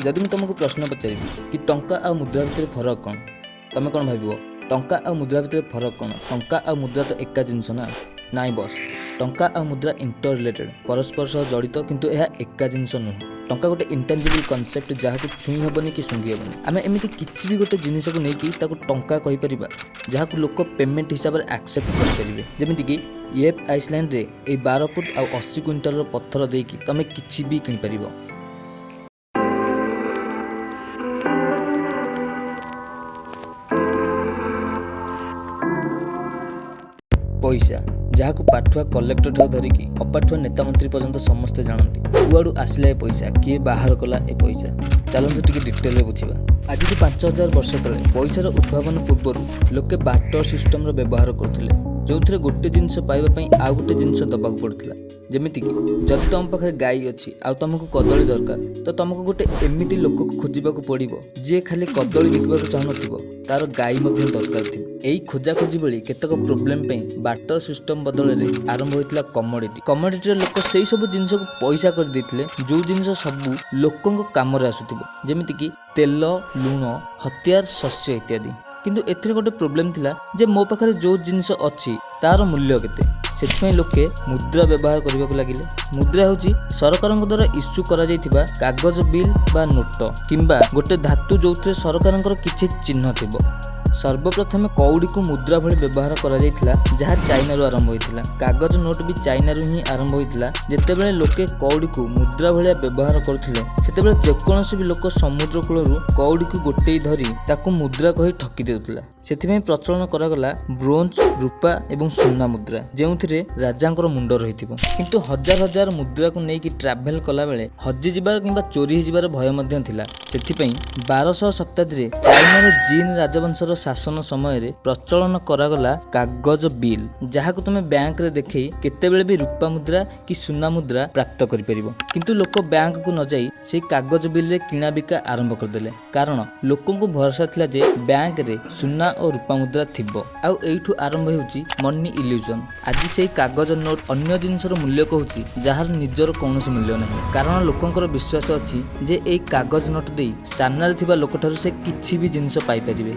ଯଦି ମୁଁ ତୁମକୁ ପ୍ରଶ୍ନ ପଚାରିବି କି ଟଙ୍କା ଆଉ ମୁଦ୍ରା ଭିତରେ ଫରକ କ'ଣ, ତୁମେ କ'ଣ ଭାବିବ? ଟଙ୍କା ଆଉ ମୁଦ୍ରା ଭିତରେ ଫରକ କ'ଣ? ଟଙ୍କା ଆଉ ମୁଦ୍ରା ତ ଏକା ଜିନିଷ ନା? ନାଇଁ ବସ୍, ଟଙ୍କା ଆଉ ମୁଦ୍ରା ଇଣ୍ଟର ରିଲେଟେଡ୍, ପରସ୍ପର ସହ ଜଡ଼ିତ, କିନ୍ତୁ ଏହା ଏକା ଜିନିଷ ନୁହେଁ। ଟଙ୍କା ଗୋଟେ ଇଣ୍ଟାଞ୍ଜିବଲ୍ କନସେପ୍ଟ, ଯାହାକୁ ଛୁଇଁ ହେବନି କି ଶୁଙ୍ଘି ହେବନି। ଆମେ ଏମିତି କିଛି ବି ଗୋଟେ ଜିନିଷକୁ ନେଇକି ତାକୁ ଟଙ୍କା କହିପାରିବା, ଯାହାକୁ ଲୋକ ପେମେଣ୍ଟ ହିସାବରେ ଆକ୍ସେପ୍ଟ କରିପାରିବେ। ଯେମିତିକି ୟେପ୍ ଆଇସଲ୍ୟାଣ୍ଡରେ ଏଇ 12 ଫୁଟ ଆଉ 80 କୁଇଣ୍ଟାଲର ପଥର ଦେଇକି ତମେ କିଛି ବି କିଣିପାରିବ। ପଇସା, ଯାହାକୁ ପାଠୁଆ କଲେକ୍ଟର ଠାରୁ ଧରିକି ଅପାଠୁଆ ନେତା ମନ୍ତ୍ରୀ ପର୍ଯ୍ୟନ୍ତ ସମସ୍ତେ ଜାଣନ୍ତି। କୁଆଡ଼ୁ ଆସିଲା ଏ ପଇସା, କିଏ ବାହାର କଲା ଏ ପଇସା? ଚାଲନ୍ତୁ ଟିକେ ଡିଟେଲରେ ବୁଝିବା। ଆଜିଠୁ 5000 ବର୍ଷ ତଳେ ପଇସାର ଉଦ୍ଭାବନ ପୂର୍ବରୁ ଲୋକେ ବାର୍ଟର ସିଷ୍ଟମର ବ୍ୟବହାର କରୁଥିଲେ, ଯେଉଁଥିରେ ଗୋଟେ ଜିନିଷ ପାଇବା ପାଇଁ ଆଉ ଗୋଟେ ଜିନିଷ ଦେବାକୁ ପଡ଼ୁଥିଲା। ଯେମିତିକି ଯଦି ତୁମ ପାଖରେ ଗାଈ ଅଛି ଆଉ ତୁମକୁ କଦଳୀ ଦରକାର, ତ ତୁମକୁ ଗୋଟେ ଏମିତି ଲୋକକୁ ଖୋଜିବାକୁ ପଡ଼ିବ ଯିଏ ଖାଲି କଦଳୀ ବିକିବାକୁ ଚାହୁଁନଥିବ, ତାର ଗାଈ ମଧ୍ୟ ଦରକାର ଥିବ। ଏଇ ଖୋଜାଖୋଜି ଭଳି କେତେକ ପ୍ରୋବ୍ଲେମ ପାଇଁ ବାର୍ଟର ସିଷ୍ଟମ ବଦଳରେ ଆରମ୍ଭ ହୋଇଥିଲା କମୋଡିଟି। କମୋଡିଟିର ଲୋକ ସେଇ ସବୁ ଜିନିଷକୁ ପଇସା କରିଦେଇଥିଲେ, ଯେଉଁ ଜିନିଷ ସବୁ ଲୋକଙ୍କ କାମରେ ଆସୁଥିବ, ଯେମିତିକି ତେଲ, ଲୁଣ, ହତିଆର, ଶସ୍ୟ ଇତ୍ୟାଦି। କିନ୍ତୁ ଏଥିରେ ଗୋଟେ ପ୍ରୋବ୍ଲେମ ଥିଲା ଯେ ମୋ ପାଖରେ ଯେଉଁ ଜିନିଷ ଅଛି ତାର ମୂଲ୍ୟ କେତେ? ସେଥିପାଇଁ ଲୋକେ ମୁଦ୍ରା ବ୍ୟବହାର କରିବାକୁ ଲାଗିଲେ। ମୁଦ୍ରା ହେଉଛି ସରକାରଙ୍କ ଦ୍ୱାରା ଇସ୍ୟୁ କରାଯାଇଥିବା କାଗଜ ବିଲ୍ ବା ନୋଟ, କିମ୍ବା ଗୋଟେ ଧାତୁ ଯେଉଁଥିରେ ସରକାରଙ୍କର କିଛି ଚିହ୍ନ ଥିବ। ସର୍ବପ୍ରଥମେ କଉଡ଼ିକୁ ମୁଦ୍ରା ଭଳି ବ୍ୟବହାର କରାଯାଇଥିଲା, ଯାହା ଚାଇନାରୁ ଆରମ୍ଭ ହୋଇଥିଲା। କାଗଜ ନୋଟ ବି ଚାଇନାରୁ ହିଁ ଆରମ୍ଭ ହୋଇଥିଲା। ଯେତେବେଳେ ଲୋକେ କଉଡ଼ିକୁ ମୁଦ୍ରା ଭଳିଆ ବ୍ୟବହାର କରୁଥିଲେ, ସେତେବେଳେ ଯେକୌଣସି ବି ଲୋକ ସମୁଦ୍ର କୂଳରୁ କଉଡ଼ିକୁ ଗୋଟେଇ ଧରି ତାକୁ ମୁଦ୍ରା କହି ଠକି ଦେଉଥିଲା। ସେଥିପାଇଁ ପ୍ରଚଳନ କରାଗଲା ବ୍ରୋଞ୍ଜ, ରୂପା ଏବଂ ସୁନା ମୁଦ୍ରା, ଯେଉଁଥିରେ ରାଜାଙ୍କର ମୁଣ୍ଡ ରହିଥିବ। କିନ୍ତୁ ହଜାର ହଜାର ମୁଦ୍ରାକୁ ନେଇକି ଟ୍ରାଭେଲ କଲାବେଳେ ହଜିଯିବାର କିମ୍ବା ଚୋରି ହେଇଯିବାର ଭୟ ମଧ୍ୟ ଥିଲା। ସେଥିପାଇଁ 1200 ଶତାବ୍ଦୀରେ ଚାଇନାର ଜିନ୍ ରାଜବଂଶର ଶାସନ ସମୟରେ ପ୍ରଚଳନ କରାଗଲା କାଗଜ ବିଲ୍, ଯାହାକୁ ତୁମେ ବ୍ୟାଙ୍କରେ ଦେଖେଇ କେତେବେଳେ ବି ରୂପା ମୁଦ୍ରା କି ସୁନା ମୁଦ୍ରା ପ୍ରାପ୍ତ କରିପାରିବ। କିନ୍ତୁ ଲୋକ ବ୍ୟାଙ୍କକୁ ନ ଯାଇ ସେଇ କାଗଜ ବିଲ୍ରେ କିଣା ବିକା ଆରମ୍ଭ କରିଦେଲେ, କାରଣ ଲୋକଙ୍କୁ ଭରସା ଥିଲା ଯେ ବ୍ୟାଙ୍କରେ ସୁନା ଓ ରୂପା ମୁଦ୍ରା ଥିବ। ଆଉ ଏଇଠୁ ଆରମ୍ଭ ହେଉଛି ମନି ଇଲ୍ୟୁଜନ। ଆଜି ସେଇ କାଗଜ ନୋଟ ଅନ୍ୟ ଜିନିଷର ମୂଲ୍ୟ କହୁଛି, ଯାହାର ନିଜର କୌଣସି ମୂଲ୍ୟ ନାହିଁ, କାରଣ ଲୋକଙ୍କର ବିଶ୍ୱାସ ଅଛି ଯେ ଏଇ କାଗଜ ନୋଟ ଦେଇ ସାମ୍ନାରେ ଥିବା ଲୋକଠାରୁ ସେ କିଛି ବି ଜିନିଷ ପାଇପାରିବେ।